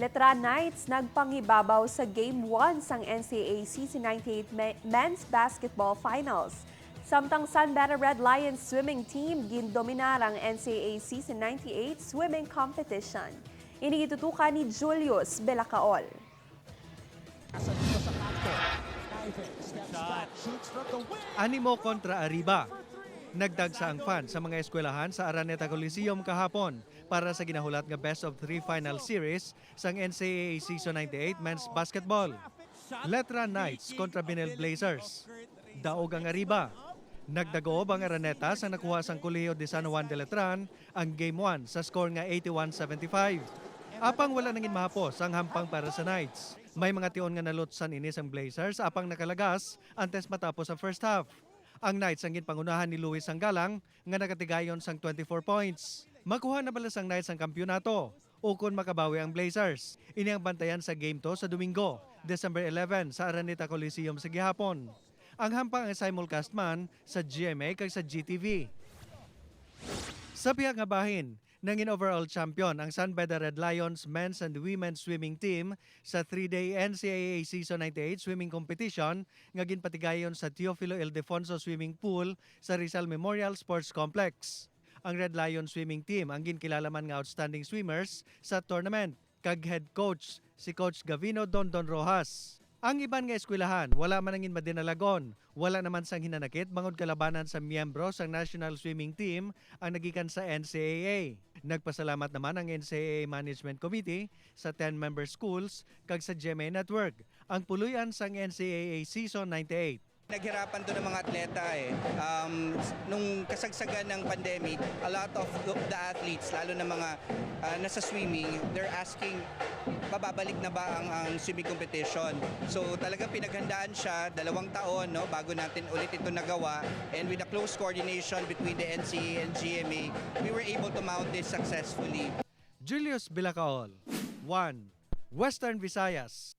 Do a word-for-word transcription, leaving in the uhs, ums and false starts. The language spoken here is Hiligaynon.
Letran Knights nagpangibabaw sa Game one sang N C A A C C ninety-eight Me-, Men's Basketball Finals. Samtang San Beda Red Lions Swimming Team gindominar ang N C A A C C ninety-eight Swimming Competition. Ini gitutukan ni Julius Belacaol. Animo kontra Arriba. Nagtagsa ang fans sa mga eskwelahan sa Araneta Coliseum kahapon para sa ginahulat nga best of three final series sang N C A A Season ninety-eight Men's Basketball. Letran Knights kontra Binel Blazers. Daog ang Arriba. Nagdagob ang Araneta sa nakuha sang Colegio de San Juan de Letran ang Game one sa score nga eighty-one seventy-five. Apang wala nangin mahapos ang hampang para sa Knights. May mga tion nga nalutsan ini sang Blazers apang nakalagas antes matapos ang first half. Ang Knights ang ginpangunahan ni Luis Sanggalang nga nagatigayon sang twenty-four points. Makuha na bala sang Knights ang kampiyonato ukon makabawi ang Blazers? Ini ang bantayan sa Game two sa Domingo, December eleven, sa Araneta Coliseum sa gihapon. Ang hampang ang simulcast man sa G M A kag sa G T V. Sa pihak nga bahin, nangin overall champion ang San Beda Red Lions men's and women's swimming team sa three-day N C A A Season ninety-eight swimming competition nga ginpatigayon sa Teofilo Ildefonso Swimming Pool sa Rizal Memorial Sports Complex. Ang Red Lion Swimming Team ang ginkilala man nga outstanding swimmers sa tournament, kag head coach si Coach Gavino Dondon Rojas. Ang iban nga eskwelahan wala man nangin madinalagon, wala naman sang hinanakit bangod kalabanan sa miyembro sang national swimming team ang nagikan sa N C A A. Nagpasalamat naman ang N C A A Management Committee sa ten member schools kag sa G M A Network, ang puloy-an sang N C A A Season ninety-eight. Naghirapan to ng mga atleta eh. Um, s- nung kasagsagan ng pandemic, a lot of the the athletes, lalo na mga ah, nasa swimming, they're asking, mababalik na ba ang, ang swimming competition? So talagang pinaghandaan siya, dalawang taon, no, bago natin ulit ito nagawa. And with the close coordination between the N C A A and G M A, we were able to mount this successfully. Julius Bilacaol, one, Western Visayas.